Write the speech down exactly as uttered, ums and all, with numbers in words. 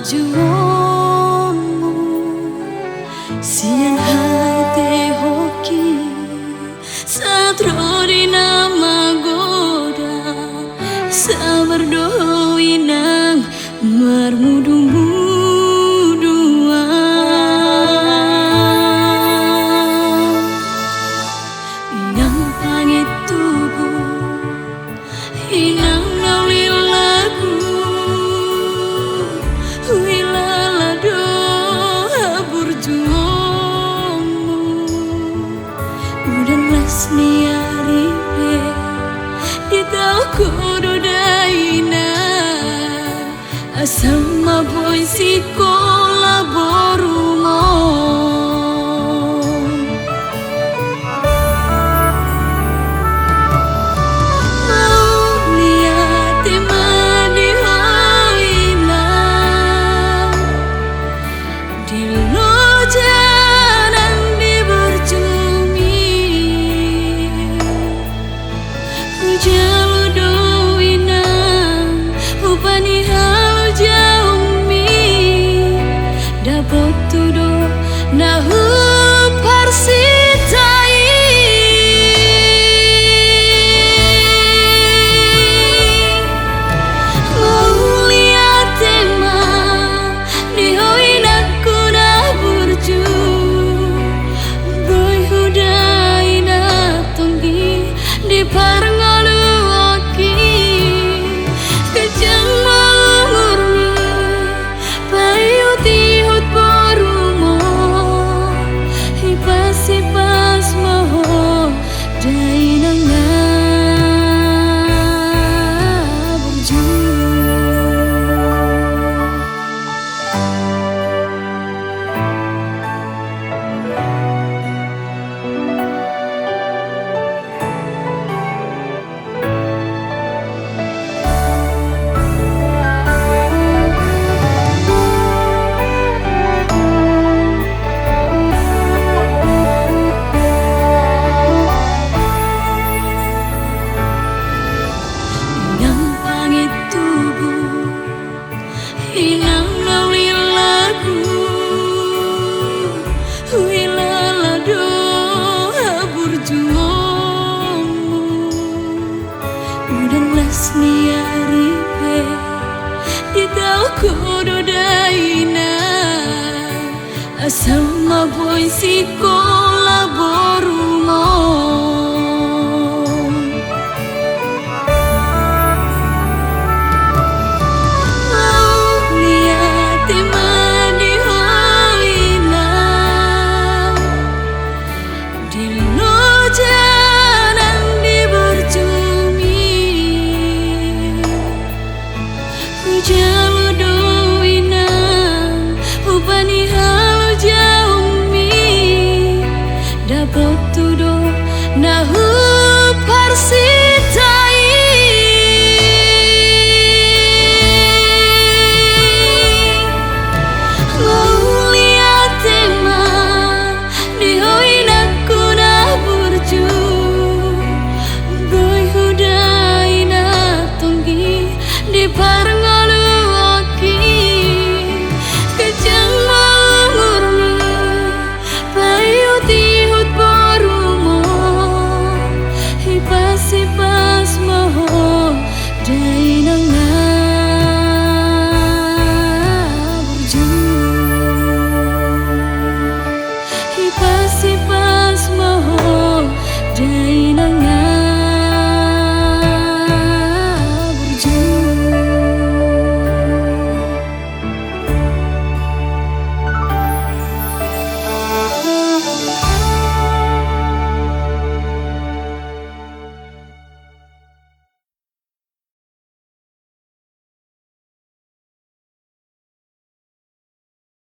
Juonmu sian haetehonki, sahat ro di na magodang, sabar do inang marmudumuduan. Inang pangintubu, inang na uli lagu, huilala do haburjuonmu. Udan las ni ari pe ditaon ho do dainang, asa ma boi sikola borumon. Mauliate ma di ho inang, di loja nang di burjumi. Hujalo do inang upa ni halojaonmi, dapot hu do na huparsinta i. Mauliate ma di ho inangku na burju, boi hudainang tonggi di parngoluonki. Ganjang ma umurmi, paihutihut borumon, hipashipas ma ho dainang na burju. Inang pangintubu, inang na uli lagu, huilala do haburjuonmu. Udan las ni ari pe ditaon ho do dainang, asa ma boi sikola borumon. Mauliate ma di ho inang, di loja nang di burjumi. Hujalo do